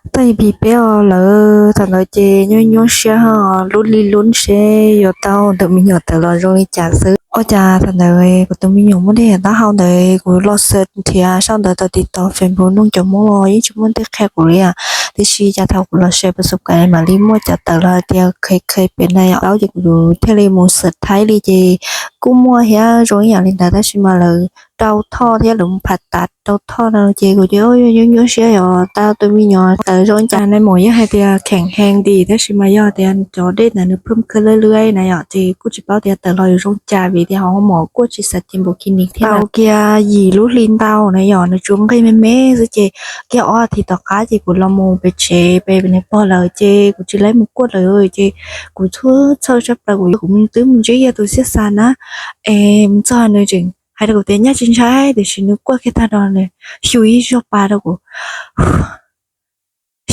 Tau ib pib peb os lawm, thaum ntawd ces nyuaj nyuaj siab ho lub li lub seb yuav tau tus me nyuam tawm los zoo li cas xwb. Ua cas thaum ntawd kuv tus me nyuam muaj dej taub hau ntawd, kuv los search nrhiav sau ntawv tau TikTok, Facebook, Nuj Cov Hmoob los yeej tsis muaj tej qhia kuv li. Tiam sis cas thaum kuv los saib pas xub kam mam li muaj cov tawm los hais tias khev khev pem na yom, ces kuv thiaj li mus search thaib li ces kuj muaj thiab zoo ib yam li ntawd tab sis mas lawv rau thoj thiab lawv mus phav tav rau thoj no ces kuv ces nyuaj nyuaj siab yog tau tus me nyuam tawm zoo cas. Nais maum yeej hais tias kheem heev dim tab sis mas yog tias cov dej ntawd nws phwj khwb lwj lwj na yom, ces kuj tsis paub tias tawm los yuav zoo cas vim tias ho mom kuj tsis xav ces npaum kiag nim thiab. Tau kiag yim lub hli ntau na yom, nws tsuas nqis me me xwb ces kiag ob thiv tom qab ces kuv los mus pem tsev pem nws pog lawm ces kuv tsis laib mus kuaj lawm ces kuv txhua txhawj tshaj plaws kuv, kuv twb mus ntsib yog tus xiab xa na, es mus txog nws tseem hais rau kuv tias nyaj tsis ntshai tiam sis nws kuaj kiag tag no nws xyu ib zaug pa rau kuv,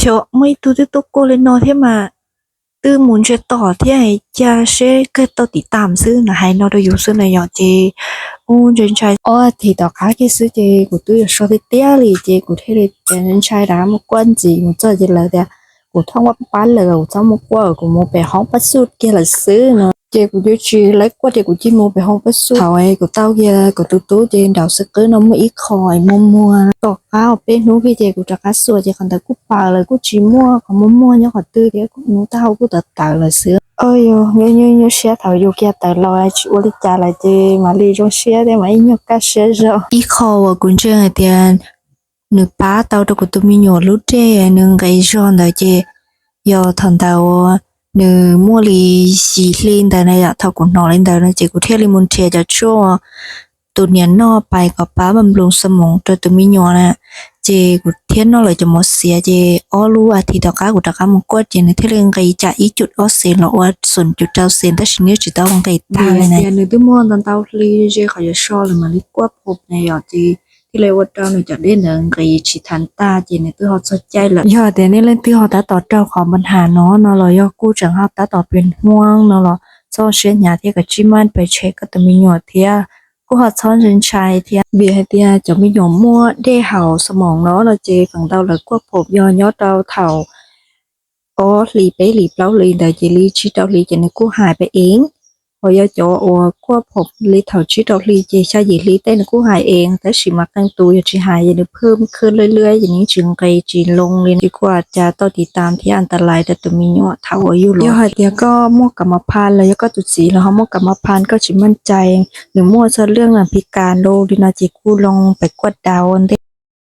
xyov muaj ib tug twb tuaj kuaj li no thiab mas twb mus ntshe tom thiab, cia seb kawg tau tim tam xwb no, hais no rau yus xwb na yom ces ub ntshai ntshai. Ob thiv tom qab kiag xwb ces kuv twb yuav so tiag tiag li ces kuv thiaj li ntshai rov qab mus kuaj ntxiv, mus txog ces lawv tias kuv thooj pab lawm kuv txhob mus kuaj, kuv mus pem hoob pab xuj kiag lawm xwb no ces kuv yuav tsis laib kuaj ces kuv cia mus pem hoob pab xuj. Thaum kuv tau kiag kuv tus tub ces nraum xwb qwb no muaj ib qho muag muag, tom qab peb hnub kiag ces kuv rov qab xuas ces qhov ntawd kuj pawv lawm kuj tsis muaj qhov muag muag nyob qhov twg thiab, kuj hnub taub hau kuj tawv tawv lawm xwb. Yus nyuaj nyuaj siab thaum yus kiag tawm los tsis ua li cas lawm ces mam li zoo siab thiab mam ib nyuag kaj siab zog. Ib qho uas kuv ntseeg hais tias nws pab tau rau kuv tus me nyuam lub dej nws nqis zog ntawd ces yog thaum ntawd nws muaj li yim hli ntawd na yom, thaum kuv hnov li ntawd no ces kuv thiaj li mus nrhiav cov tshuaj tus niam noj pais kom pab nploos xo moos rau tus me nyuam na. Ces kuv thiaj noj lawv cov mov xiav ces ob lub as thiv tom qab kuv rov qab mus kuaj ces nws thiaj li nqis cas ib cum ob xees los ua xoom cum rau xees tab sis nws tsis tau nqis tag li na. Nws twb muaj ntau ntau hli ze qhov yuav so lawm mam li kuaj phom na yom, ces thiaj li ua rau nws cov dej ntawd nqis tsis thav tag ces nws twb ho txog caij lawm. Yog tias nej leej twg ho tab tom raug qhov npa nham no no los yog kuj tseem ho tab tom pem huab no los txhob siab hnyav thiab kav tsij maj pes tshem koj tus me nyuam thiab kuj ho txhob ntshai ntshai thiab vim hais tias cov me nyuam muaj dej haum xo moos no no ces feem ntau lawv kuaj phom yog nyob rau thaum ob hlis peb hlis plaub hlis ntawd ces li tsib rau hlis ces nws kuj hais pem eev. Ho yog cov uas kuaj phom li thaum tsib rau hli ces xya yim hli tej nws kuj hais eev tab sis mas qee tus yog tsis hais ces nws phwj khwb lwj lwj ces nws tsis nqis tsis loo li ces kuj cas tau tiv tam thiab an ta lais rau tus me nyuam thaum uas yug los. Yog hais tias koj muaj kam mas pha los yog koj tus txiv los ho muaj kam mas pha koj tsis maj cai nws muaj txog lwj las phi kas li no ces kuj loo pem kuaj daus ua ntej.